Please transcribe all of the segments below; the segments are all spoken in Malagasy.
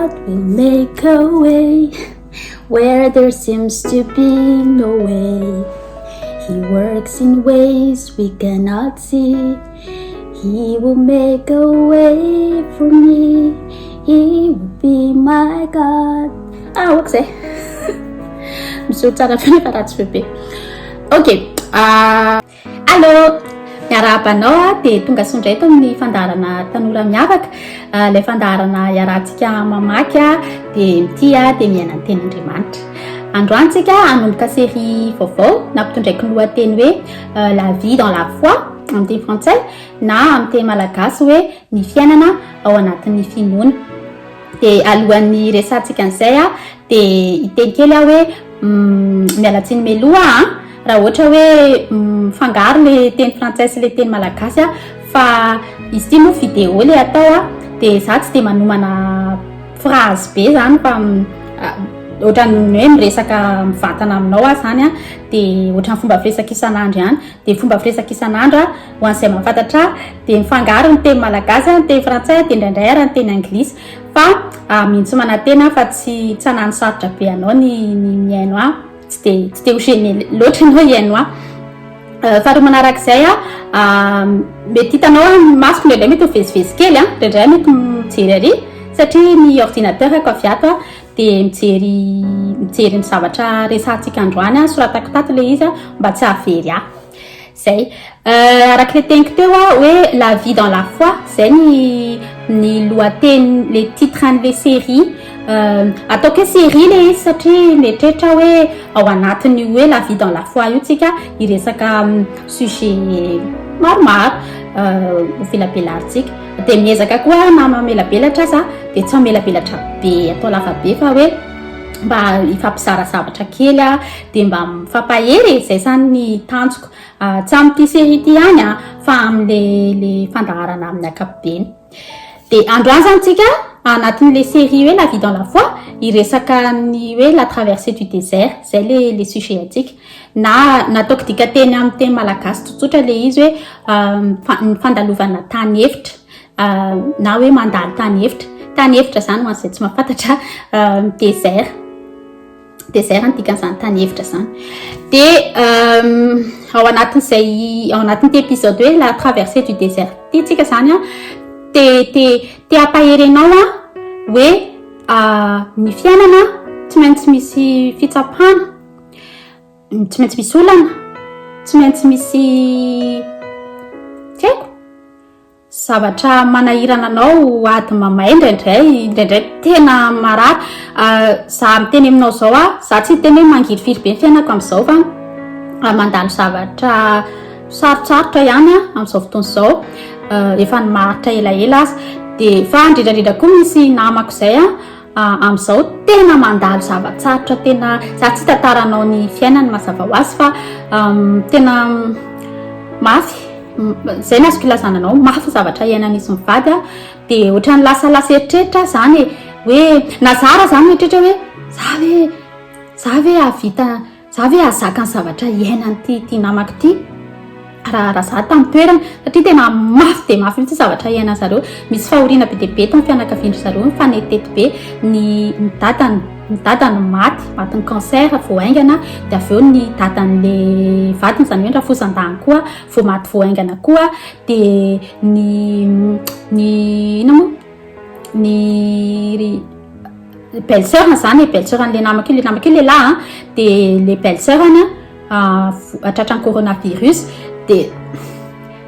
God will make a way where there seems to be no way. He works in ways we cannot see. He will make a way for me. He will be my God. Ah, ok zay. Miseho tsara feo nefa ratsy feo be. Ok. Allô, miarahaba anao a dia tonga soa indray eto amin'ny fandaharana tanora miavaka. Ilay fandaharana iarahantsika mamaky a dia mitia dia miaina ny tenin'Andriamanitra. Androany tsika hanomboka série vaovao nampitondraiko ny lohateny hoe La vie dans la foi amin'ny teny frantsay na amin'ny teny malagasy hoe ny fiainana ao anatin'ny finoana. Dia alohan'ny hiresahantsika an'izay a dia hiteny kely aho hoe miala tsiny mialoha a raha ohatra hoe mifangaro le teny frantsay sy le teny malagasy a fa izy ity moa vidéo le atao a dia za tsy dia manomana phrase be zany fa ohatran'ny hoe miresaka mivantana aminao aho zany a dia ohatran'ny fomba firesaka isan'andro ihany. Dia fomba firesaka isan'andro a ho an'izay mahafantatra ahy dia mifangaro ny teny malagasy, ny teny frantsay dia indraindray ary ny teny anglisy fa mino tsy manantena aho fa tsy tsy hanano sarotra be anao ny ny mihaino ahy, tsy dia tsy dia ho gêné loatra ianao hihaino ahy. Faharoa manarak'izay a mety hitanao ny masoko indraindray mety mivezivezy kely a, indraindray aho mety mijery ary satria ny ordinateur-ko avy ato a dia mijery mijery ny zavatra resahantsika androany a, soratako tato ilay izy a mba tsy hahavery ahy. Zay. Araka ilay teniko teo a hoe la vie dans la foi, zay ny ny lohateny le titre an'ilay série. Ataoko hoe série ilay izy satria mieritreritra aho hoe ao anatin'io hoe la vie dans la foi io tsika hiresaka sujet maromaro ho velabelarintsika. Dia miezaka koa na mamelabelatra aza dia tsy mamelabelatra be atao lava be fa hoe mba hifampizara zavatra kely a dia mba mifampahery e, zay zany ny tanjoko. Tsy amin'ity série ity ihany a fa amin'le le fandaharana amin'ny ankapobeny. Dia androany zany tsika anatin'le série hoe la vie dans la foi hiresaka ny hoe la traversée du désert, zay le le sujet antsika. Na nataoko dikanteny amin'ny teny malagasy tsotsotra le izy hoe ny fandalovana tany efitra na hoe mandalo tany efitra. Tany efitra zany ho an'izay tsy mahafantatra désert. Désert ny dikan'izany tany efitra zany. Dia ao anatin'izay ao anatin'ity épisode hoe la traversée du désert ity tsika zany a te te te hampahery anao a hoe ny fiainana tsy maintsy misy fitsapana, tsy maintsy misy olana, tsy maintsy misy tsy haiko zavatra manahirana anao, ady mamay indraindray, indraindray tena marary. Za miteny aminao zao a, za tsy hiteny hoe mangirifiry be ny fiainako amin'izao fa mandalo zavatra sarotsarotra ihany aho amin'izao fotoana izao, efa nimaharitra elaela aza. Dia fa indrindra indrindra koa misy namako izay a amin'izao tena mandalo zava-tsarotra, tena za tsy hitantaranao ny fiainany mazava ho azy fa tena mafy, zay no azoko ilazana anao, mafy ny zavatra iainan'izy mivady a. Dia ohatran'ny lasalasa eritreritra aho zany e, hoe na za ara zany mieritreritra hoe za ve za ve hahavita Za ve hahazaka ny zavatra iainan'ity ity namako ity raha raha za tamin'ny toerany satria tena mafy dia mafy mihitsy zavatra iainan'ny zareo. Misy fahoriana be dia be tao amin'ny fianakavian-dry zareo, mifanetitety be ny ny dadany ny dadany maty matin'ny cancer vao haingana, dia avy eo ny dadan'le vadiny izany hoe ny rafozan-dahiny koa vao maty vao haingana koa, dia ny ny inona moa ny belle sœur zany e, belle sœur an'le namako io, le namako io lehilahy a, dia le belle sœur any a tratran'ny coronavirus, dia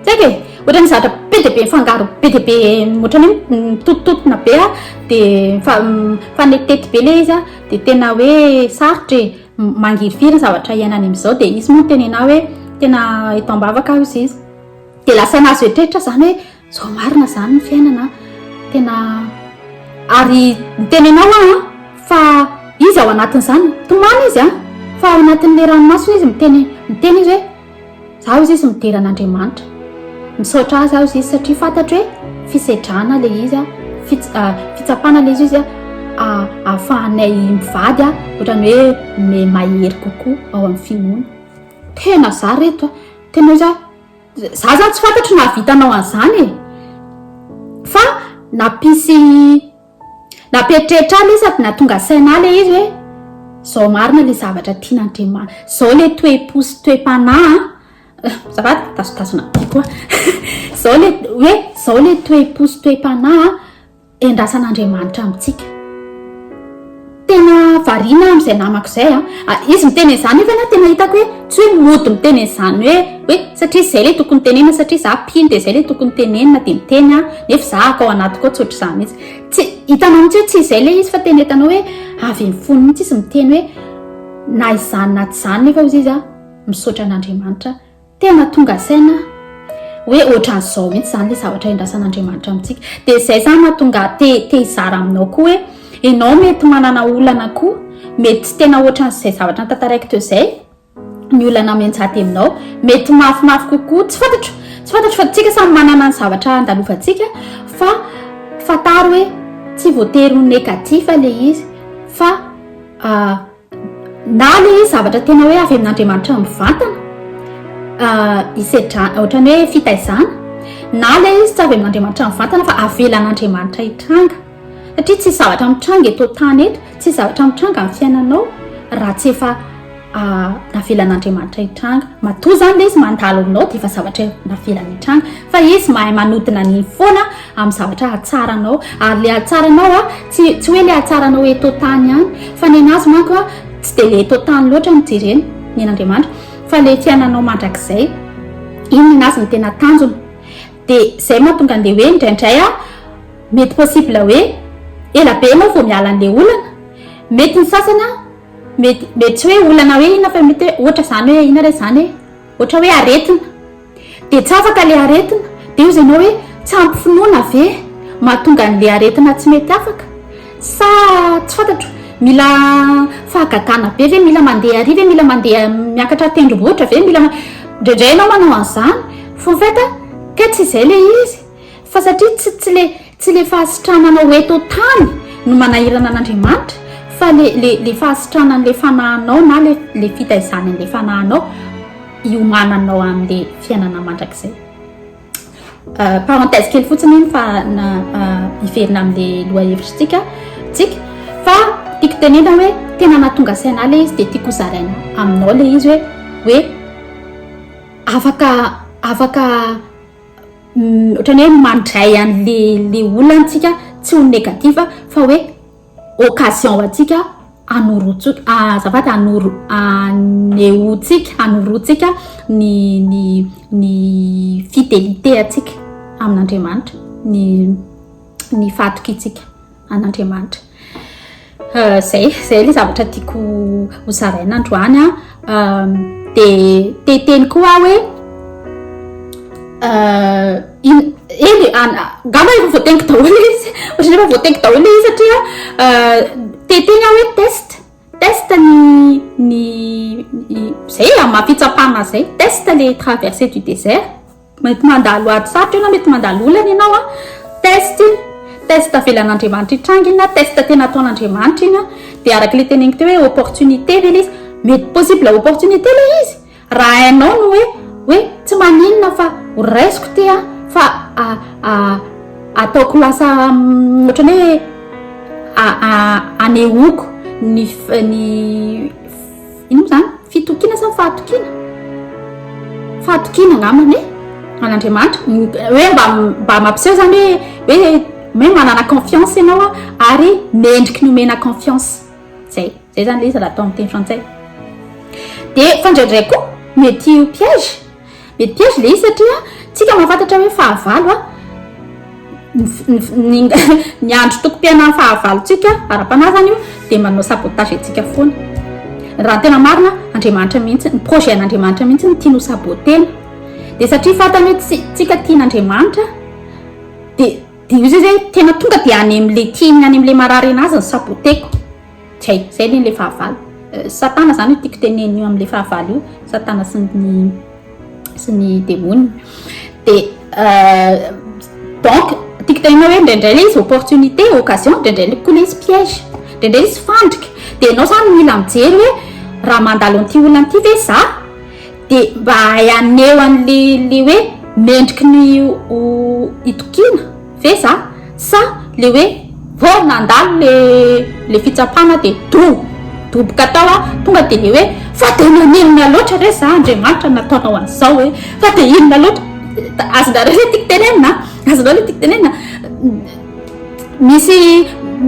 tsy haiko e, ohatran'ny zavatra be dia be mifangaro be dia be ohatran'ny hoe mitotontotona be a, dia mifanetitety be le izy a, dia tena hoe sarotra e, mangirifiry ny zavatra iainany amin'izao, dia izy moa niteny anahy hoe tena eto am-bavaka aho izy, dia lasa nahazo eritreritra zany hoe Zao marina zany ny fiainana tena ary miteny anao aho fa izy ao anatin'izany tomany izy a fa ao anatin'le ranomasony izy miteny miteny izy hoe zaho izy izy midera an'Andriamanitra misaotra azy aho izy izy satria fantatro hoe fisedrana le izy a fitsapana le izy izy a ahafahanay mivady a ohatran'ny hoe me mahery kokoa ao amin'ny finoana. Tena za reto a tena hoe za Za zany tsy fantatro nahavita anao an'izany e! Fa nampisy Nampieritreritra ahy ilay izy sady nahatonga saina ahy ilay izy hoe izao marina ilay zavatra tian'Andriamanitra, izao ilay toe-po sy toe-panahy an, azafady tazotazona be koa, izao ilay hoe izao ilay toe-po sy toe-panahy an, Endrasan'Andriamanitra amintsika. Tena variana aho amin'izay namako izay an. Izy miteny an'izany nefa anie tena hitako hoe tsy hoe mody miteny an'izany hoe hoe satria izay ilay tokony tenenina satria za mpino dia izay ilay tokony tenenina dia miteny aho nefa za ako ao anatiko ao tsy ohatr'izany mihitsy. Tsy hitanao mihitsy hoe tsy izay ilay izy fa tena hitanao hoe avy amin'ny fony mihitsy izy miteny hoe na izany na tsy izany nefa hozy izy an misaotra an'Andriamanitra Tena tonga saina aho hoe ohatran'izao mihitsy izany ilay zavatra endrasan'Andriamanitra amintsika. Dia izay izany mahatonga ahy te te hizara aminao koa hoe ianao mety manana olana koa, mety tsy tena ohatran'izay zavatra notantaraiko teo izay ny olana mianjady aminao, mety mafimafy kokoa, tsy fantatro, tsy fantatro fa tsika samy manana ny zavatra andalovantsika fa fantaro hoe tsy voatery ho négatif ilay izy fa Na ilay zavatra tena hoe avy amin'Andriamanitra mivantana, hisedrana, ohatran'ny hoe fitaizana, na ilay izy tsy avy amin'Andriamanitra mivantana fa avelan'Andriamanitra hitranga. Satria tsisy zavatra mitranga eto an-tany eto, tsisy zavatra mitranga amin'ny fiainanao raha tsy efa navelan'Andriamanitra hitranga. Matoa izany ilay izy mandalo aminao dia efa zavatra navelany hitranga. Fa izy mahay manodina an'iny foana amin'ny zavatra hahatsara anao. Ary ilay hahatsara anao a, tsy tsy hoe ilay hahatsara anao eto an-tany ihany, fa ny an'azy manko a, tsy dia ilay eto an-tany loatra no jereny, ny an'Andriamanitra, fa ilay fiainanao mandrakizay. Iny ny an'azy no tena tanjona. Dia izay mahatonga an'ilay hoe indraindray a, mety possible hoe ela be ianao vao miala an'ilay olana. Mety ny sasany a, mety mety tsy hoe olana hoe inona fa mety hoe ohatra izany hoe inona re izany e, ohatra hoe aretina. Dia tsy afaka ilay aretina. Dia hozy ianao hoe tsy ampy finoana ve mahatonga an'ilay aretina tsy mety afaka? Sa tsy fantatro, mila fahagagana be ve, mila mandeha ary ve, mila mandeha miakatra tendrombohitra ve, mila indraindray ianao manao an'izany fa en fait kay tsy izay ilay izy fa satria tsy tsy le tsy le fahasitrananao eto an-tany no manahirana an'Andriamanitra fa le le le fahasitranan'ilay fanahinao na le le fitaizany an'ilay fanahinao hiomananao amin'ilay fiainana mandrakizay. Parenthèse kely fotsiny iny fa na hiverina amin'ilay lohahevitritsika tsika fa tiako tenena hoe tena nahatonga saina ahy ilay izy dia tiako hozaraina aminao ilay izy hoe hoe afaka afaka ohatran'ny hoe mandray an'ilay ilay olana tsika tsy ho négatif fa hoe occasion ho antsika hanoroantsika, azafady, hanoro, hanehoantsika, hanoroantsika ny, ny, ny fidélité antsika amin'Andriamanitra, ny, ny fahatokiantsika an'Andriamanitra. Zay, zay ilay zavatra tiako ho zaraina androany an. Dia te hiteny koa aho hoe eny e, angamba efa voateniko daholo izy, ohatran'ny efa voateniko daholo ilay izy satria te hiteny aho hoe test, test ny, ny, izay e, amin'ny maha fitsapana izay, test le traversée du désert, mety mandalo ady sarotra ianao, mety mandalo olana ianao an, test iny, test avelan'Andriamanitra hitranga iny na test tena ataon'Andriamanitra iny an, dia araka ilay teneniko teo hoe opportunité ve ilay izy, mety possible opportunité ilay izy. Raha hainao ny hoe hoe tsy maninona fa ho raisiko ity an, fa ataoko lasa ohatran'ny hoe anehoako ny ny inona moa izany? Fitokiana sa fahatokiana? Fahatokiana angambany e, an'Andriamanitra. Hoe mba mba mampiseho izany hoe hoe hoe manana confiance ianao an, ary mendriky ny omena confiance. Zay, zay zany le izy raha atao amin'ny teny frantsay. Dia fa indraindray koa mety ho piège, mety piège le izy satria tsika mahafantatra hoe fahavalo a, ny ny andro tokom-piainan'ny fahavalontsika ara-panahy zany io dia manao sabotage antsika foana. Raha ny tena marina, Andriamanitra mihitsy, ny projet an'Andriamanitra mihitsy no tiany ho sabotena. Dia satria fantany hoe tsy tsika tian'Andriamanitra dia Dia io zay zay tena tonga dia any amin'le tiany any amin'le marary anazy ny saboteko. Zay, zay le le fahavalo. Satana zany io tiako tenenina io amin'le fahavalo io, satana sy ny sy ny demoniny. Dia donc tiako tenenina hoe indraindray le izy opportunité, occasion, indraindray koa le izy piège, indraindray izy fandrika. Dia ianao zany mila mijery hoe raha mandalo an'ity olona ity ve za? Dia mba hahay haneho an'le le hoe mendriky ny ho itokiana ve za sa le hoe Vao nandalo le le fitsapana dia do doboka tao aho, tonga dia le hoe fa dia naninona loatra re za Andriamanitra nataonao an'izao e, fa dia inona loatra, azonareo le tiako tenenina an, azonao le tiako tenenina, misy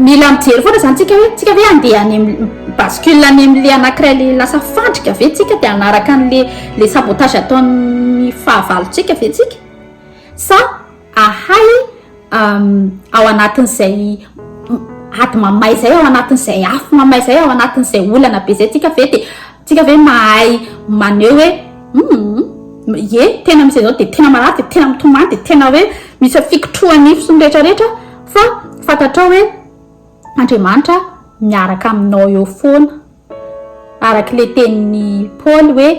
mila mijery foana zany tsika hoe tsika ve andeha any amin'ny bascule any amin'le anankiray le lasa fandrika ve tsika dia hanaraka an'le le sabotage ataon'ny fahavalontsika ve tsika sa ahay ao anatin'izay ady mamay izay, ao anatin'izay afo mamay izay, ao anatin'izay olana be izay tsika ve dia tsika ve mahay maneho hoe hum ie tena misy an'izao dia tena marary dia tena mitomany dia tena hoe misy fikitroha-nify sy ny rehetra rehetra fa fantatrao hoe Andriamanitra miaraka aminao eo foana araka ilay tenin'i Paoly hoe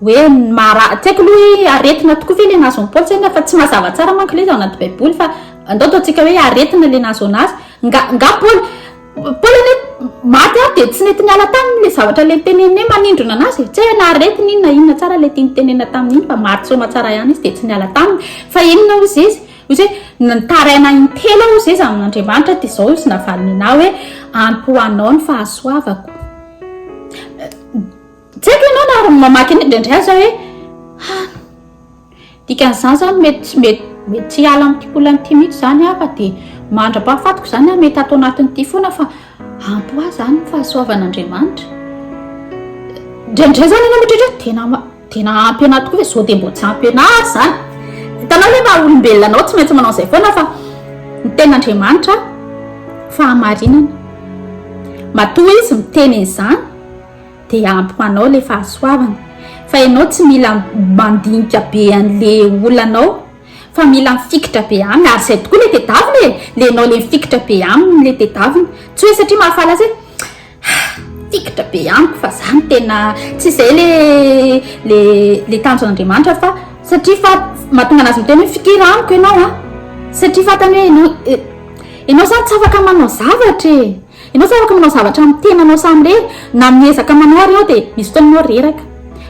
Hoe mara, tsy haiko aloha hoe aretina tokoa ve ilay nahazo an'i Paoly sa inona fa tsy mazava tsara manko ilay izy ao anaty baiboly fa andao ataontsika hoe aretina ilay nahazo anazy. Nga nga Paoly Paoly anie maty ary dia tsy nety niala taminy ilay zavatra ilay niteneniny hoe manindrona anazy e. Tsy hay na aretina iny na inona tsara ilay tiany tenenina tamin'iny fa maty soamatsara ihany izy dia tsy niala taminy. Fa inona hozy izy? Hozy hoe nitaraina intelo aho hozy izy amin'Andriamanitra dia izao hozy navaliny anahy hoe ampy ho anao ny fahasoavako. Tsy haiko ianao na ary mamaky an'io indraindray aza hoe ah, dikan'izany izany mety tsy mety mety tsy hiala amin'ity olana ity mihitsy izany aho fa dia mandra-pahafatiko izany aho mety ato anatin'ity foana fa ampy ho ahy izany ny fahasoavan'Andriamanitra. Indraindray izany ianao mieritreritra hoe tena tena ampy anahy tokoa ve sao dia mbo tsy ampy anahy ary izany. Hitanao ilay maha olombelona anao tsy maintsy manao izay foana fa ny tenin'Andriamanitra fahamarinana. Matoa izy miteny an'izany dia ampy ho anao ilay fahasoavana fa ianao tsy mila mandinika be an'le olanao fa mila mifikitra be aminy ary izay tokoa ilay tedavina e le ianao le mifikitra be aminy le tedavina tsy hoe satria mahafaly azy hoe fikitra be amiko fa za no tena tsy izay le le le tanjon'Andriamanitra fa satria fa mahatonga anazy miteny hoe fikira amiko ianao a satria fantany hoe ianao ianao zany tsy afaka manao zavatra e Ianao tsy afaka manao zavatra amin'ny tenanao samirery, na miezaka manao ary ianao dia misy fotoana ianao reraka.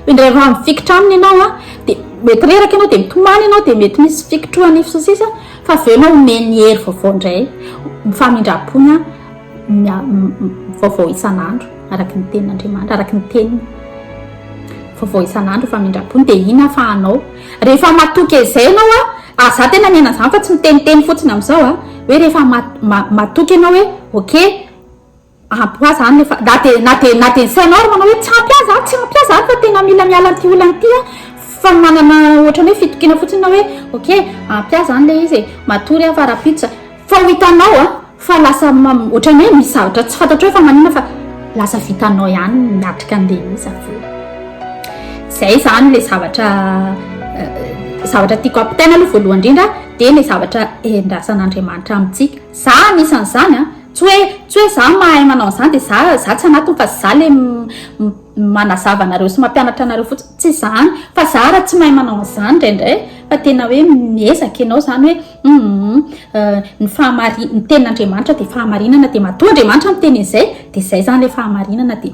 Indray raha mifikitra aminy ianao an, dia mety reraka ianao dia mitomany ianao dia mety misy fikitroha nify sy ny sisa fa avy eo ianao omeny hery vaovao indray, ny famindram-pony an, vaovao isan'andro araka ny tenin'Andriamanitra, araka ny teniny. Vaovao isan'andro ny famindram-pony dia iny ahafahanao. Rehefa matoky an'izay ianao an, ary za tena miaina an'izany fa tsy miteniteny fotsiny amin'izao an, hoe rehefa matoky ianao hoe ok, ampy ho ahy izany le fa, na dia na dia na dia ny sainao ary manao hoe tsy ampy ahy izany, tsy ampy ahy izany fa tena mila miala an'ity olana ity aho, fa manana ohatran'ny hoe fitokiana fotsiny ianao hoe ok, ampy ahy izany ilay izy e, matory aho fa rahampitso za, fa ho hitanao an, Fa lasa ohatran'ny hoe misy zavatra tsy fantatrao hoe fa maninona fa lasa vitanao ihany ny miatrika an'ilay izy avy eo. Izay izany ilay zavatra zavatra tiako ampitaina aloha voalohany indrindra dia ilay zavatra endrasan'Andriamanitra amintsika. Za anisan'izany an, tsy hoe tsy hoe za mahay manao an'izany dia za za tsy anatiny fa za ilay manazava anareo sy mampianatra anareo fotsiny, tsy izany fa za raha tsy mahay manao an'izany indraindray fa tena hoe miezaka ianao izany hoe Humm ny fahamari ny tenin'Andriamanitra dia fahamarinana dia matoa Andriamanitra miteny an'izay dia izay izany ilay fahamarinana dia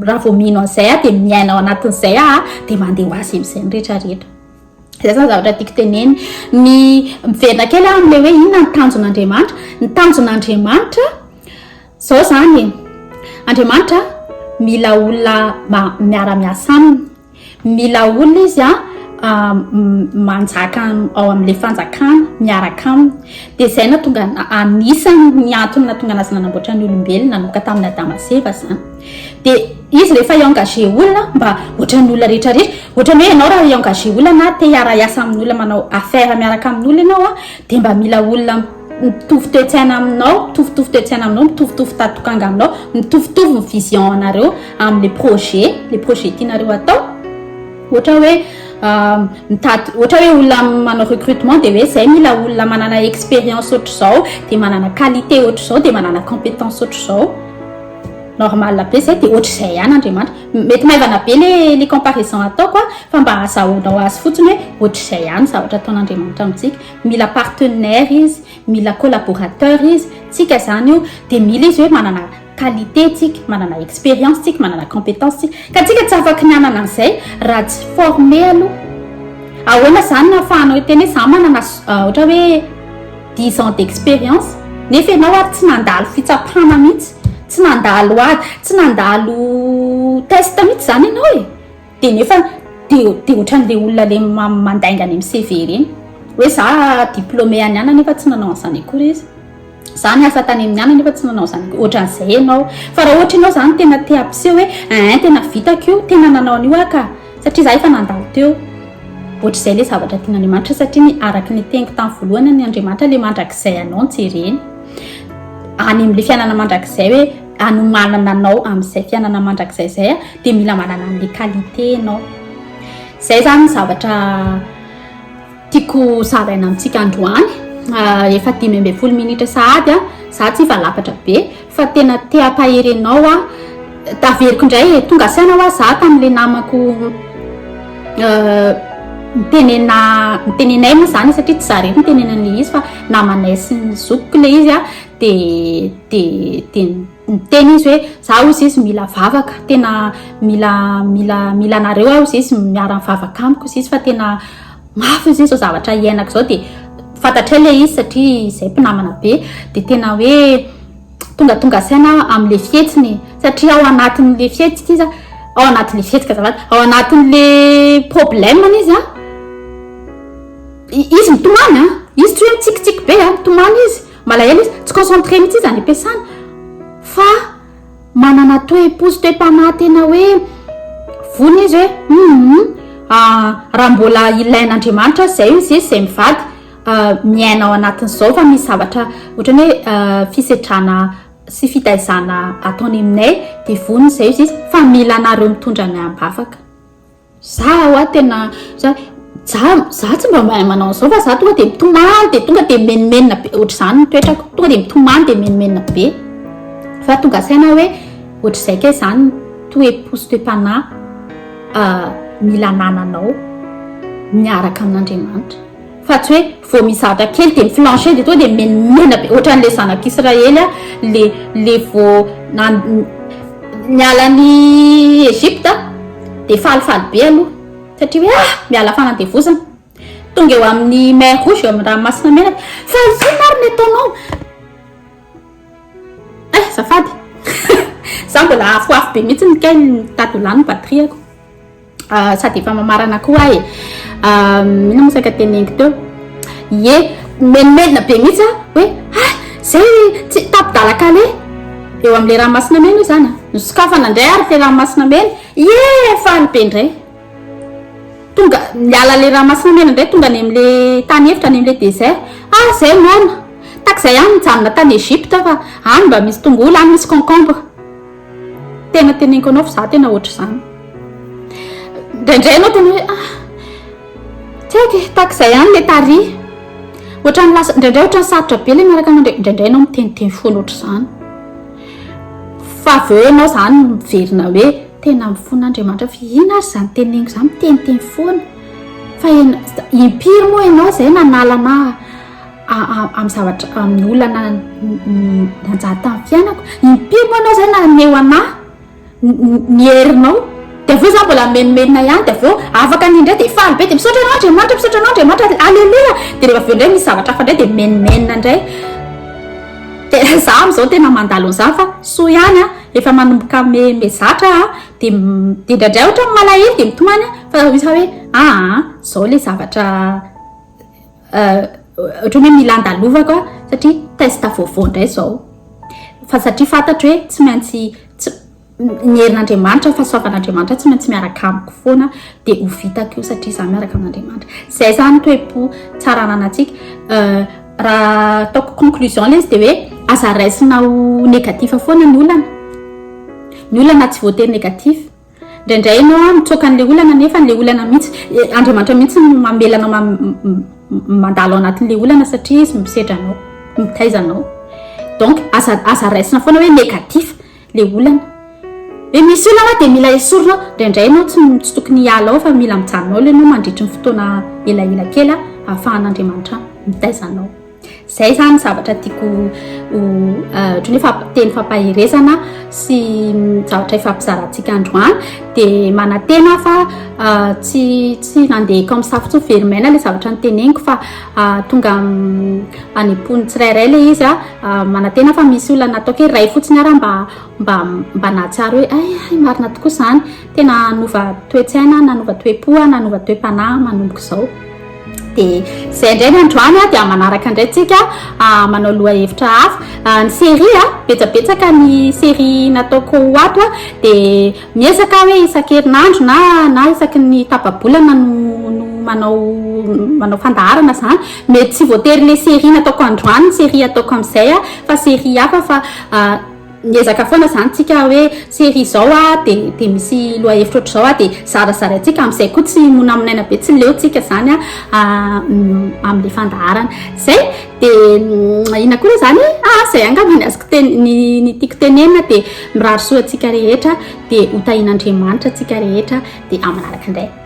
raha vao mino an'izay aho dia miaina ao anatin'izay aho dia mandeha ho azy amin'izay ny rehetra rehetra. Izay izany zavatra tiako tenenina. Ny miverina kely aho amin'ilay hoe inona ny tanjon'Andriamanitra? Ny tanjon'Andriamanitra izao izany e. Andriamanitra mila olona miara-miasa aminy. Mila olona izy a manjaka ao amin'ilay fanjakana miaraka aminy. Dia izay nahatonga anisan'ny ny antony nahatonga anazy nanamboatra ny olombelona nanomboka tamin'i Adama sy Eva izany. Dia izy rehefa hi-engager olona mba ohatran'ny olona rehetra rehetra, ohatran'ny hoe ianao raha hi-engager olona na te hiara-hiasa amin'olona manao affaire miaraka amin'olona ianao a, dia mba mila olona mitovy toe-tsaina aminao, mitovitovy toe-tsaina aminao, mitovitovy tady-tokanga aminao, mitovitovy ny vision anareo amin'ilay projet, ilay projet tianareo atao. Ohatra hoe mitady, ohatra hoe olona manao recrutement dia hoe zay mila olona manana expérience ohatr'izao, dia manana qualité ohatr'izao, dia manana compétence ohatr'izao. Normal be zay, dia ohatr'izay ihany Andriamanitra. Mety maivana be le le comparaison ataoko a, fa mba azahoanao azy fotsiny hoe ohatr'izay ihany zavatra ataon'Andriamanitra amintsika. Mila partenaire izy, mila collaborateur izy, tsika zany io, dia mila izy hoe manana qualité tsika, manana expérience tsika, manana compétence tsika. Ka tsika tsy afaky ny hanana an'izay raha tsy formé aloha. Ahoana zany no ahafahanao hiteny hoe za manana ohatra hoe dix ans d'expérience? Nefa ianao ary tsy nandalo fitsapana mihitsy, tsy nandalo ady, tsy nandalo test mihitsy izany ianao e. Dia nefa dia dia ohatran'ilay olona ilay mandainga any amin'ny CV ireny. Hoe za diplômé any anona nefa tsy nanao an'izany akory izy. Za niasa tany amin'ny anona nefa tsy nanao an'izany akory. Ohatran'izay ianao. Fa raha ohatra ianao izany tena te hampiseho hoe ein tena vitako io, tena nanao an'io aho ka. Satria za efa nandalo teo. Ohatr'izay ilay zavatra tian'Andriamanitra satria ny araka ny teniko tamin'ny voalohany ny Andriamanitra ilay mandrakizay anao no jereny. Any amin'ilay fiainana mandrakizay hoe anomanana anao amin'izay fiainana mandrakizay izay dia mila manana an'ilay qualité ianao. Izay izany ny zavatra tiako zaraina amintsika androany. Efa 15 minitra sahady a, za tsy hivalapatra be fa tena te hampahery anao aho. Averiko indray e, tonga saina hoa za tamin'ilay namako nitenena nitenenay moa izany satria tsy za irery nitenena an'ilay izy fa namanay sy ny zokiko ilay izy a, dia dia dia niteny izy hoe za hozy izy mila vavaka, tena mila mila mila anareo aho hozy izy miara mivavaka amiko hozy izy fa tena mafy hozy izy izao zavatra iainako izao dia fantatray ilay izy satria izay mpinamana be dia tena hoe tongatonga saina aho amin'ilay fihetsiny e satria ao anatin'ilay fihetsika izy ao anatin'ilay fihetsika azafady ao anatin'ilay problème izy a izy mitomany a izy tsy hoe mitsikitsiky be a mitomany izy Malahelo izy, tsy concentré mihitsy izy any am-piasana fa manana toe-po sy toe-panahy tena hoe vonona izy hoe hum raha mbola ilain'Andriamanitra izay izy izay mivady miaina ao anatin'izao fa misy zavatra ohatran'ny hoe fisedrana sy fitaizana ataony aminay dia vonona izay izy fa mila anareo mitondra anay am-bavaka. Za hoa tena za za za tsy mba mahay manao an'izao fa za tonga dia mitomany dia tonga dia mimenomenona be ohatr'izany ny toetrako tonga dia mitomany dia mimenomenona be fa tonga saina hoe ohatr'izay kay izany ny toe-po sy toe-panahy mila anananao miaraka amin'Andriamanitra Fa tsy hoe vao misy zavatra kely dia mi-flancher dia tonga dia mimenimena be ohatran'ilay zanak'Israely le le vao niala an'i Egypte dia falifaly be aloha satria hoe ah miala fanandevozana. Tonga eo amin'ny mer rouge eo amin'ny ranomasina mena fa inona ary ny ataonao? Eh azafady za mbola afoafo be mihitsy ny kay mitady ho lany ny batterie-ko. Sady efa mamarana koa aho e. Inona moa saika teneniko teo? Ie, mimenomenona be mihitsy aho hoe ah zay tsy tapi-dalan-kaleha eo amin'ilay ranomasina mena io izany a. Nosokafana indray ary ilay ranomasina mena. Ie, faly be indray. Tonga niala ilay ranomasina mena indray tonga any amin'ilay tany efitra any amin'ilay désert. Ah zay noana. Takizay ihany nijanona tany Egypte fa any mba misy tongolo, any misy concombre. Tena teneniko anao fa za tena ohatr'izany. Indraindray ianao tena hoe ah tsy haiko e, tahaka izay ihany ilay tary. Ohatran'ny lasa indraindray ohatran'ny sarotra be ilay miaraka aminao, indraindray ianao miteniteny foana ohatr'izany. Fa avy eo ianao izany miverina hoe tena mifona Andriamanitra fa inona ary izany teneniko izany miteniteny foana. Fa impiry moa ianao izay nanala anà amin'ny zavatra amin'ny olana nanjary tamin'ny fiainako. Impiry moa ianao izay naneho anà ny herinao dia avy eo za mbola mimenomenona ihany dia avy eo afaka ny indray dia faly be dia misaotra anao Andriamanitra misaotra anao Andriamanitra aleloia dia rehefa avy eo indray misy zavatra hafa indray dia mimenomenona indray dia za amin'izao tena mandalo an'izany fa soa ihany a efa manomboka me mezatra a dia dia indraindray ohatra malahelo dia mitomany a fa misy hoe aa zao le zavatra ohatran'ny hoe mila andalovako aho satria test vaovao indray izao fa satria fantatro hoe tsy maintsy tsy ny herin'Andriamanitra ny fahasoavan'Andriamanitra tsy maintsy miaraka amiko foana dia ho vitako io satria izaho miaraka amin'Andriamanitra izay izany toe-po tsara ananantsika raha ataoko conclusion ilay izy dia hoe aza raisina ho négatif foana ny olana ny olana tsy voatery négatif Indraindray ianao an, mitsoaka an'ilay olana nefa ilay olana mihitsy, Andriamanitra mihitsy no mamela anao mandalo ao anatin'ilay olana satria izy misedra anao, mitaiza anao. Donc aza aza raisina foana hoe négatif ilay olana. Hoe misy olana dia mila esorina ao, indraindray ianao tsy tsy tokony hiala ao fa mila mijanona ao ianao mandritry ny fotoana elaela kely ahafahan'Andriamanitra mitaiza anao. Izay izany zavatra tiako ho ohatran'ny hoe teny fampaherezana sy zavatra ifampizarantsika androany. Dia manantena aho fa tsy tsy nandeha comme ça fotsiny very maina ilay zavatra noteneniko fa tonga any am-pon'ny tsirairay ilay izy. Manantena aho fa misy olona nataoko hoe iray fotsiny ary mba mba mba nahatsiaro hoe hay hay marina tokoa izany. Tena hanova toe-tsaina, nanova toe-po, nanova toe-panahy manomboka izao. Dia izay indray ny androany dia manaraka indray tsika manao lohahevitra hafa. Ny série betsabetsaka ny série nataoko ho ato dia miezaka aho hoe isan-kerinandro na na isaky ny tapa-bolana no no manao manao fandaharana izany. Mety tsy voatery ilay série nataoko androany ny série ataoko amin'izay fa série hafa fa Miezaka foana zany tsika hoe série zao a de de misy lohahevitra ohatr'izao a de zarazaraintsika amin'izay koa tsy monamonaina be tsy leo tsika zany a amin'le fandaharana zay de inona koa re zany ah zay angamba ny azoko ten- ny ny tiako tenenina de mirary soa antsika rehetra de ho tahian'Andriamanitra tsika rehetra de amin'ny manaraka indray.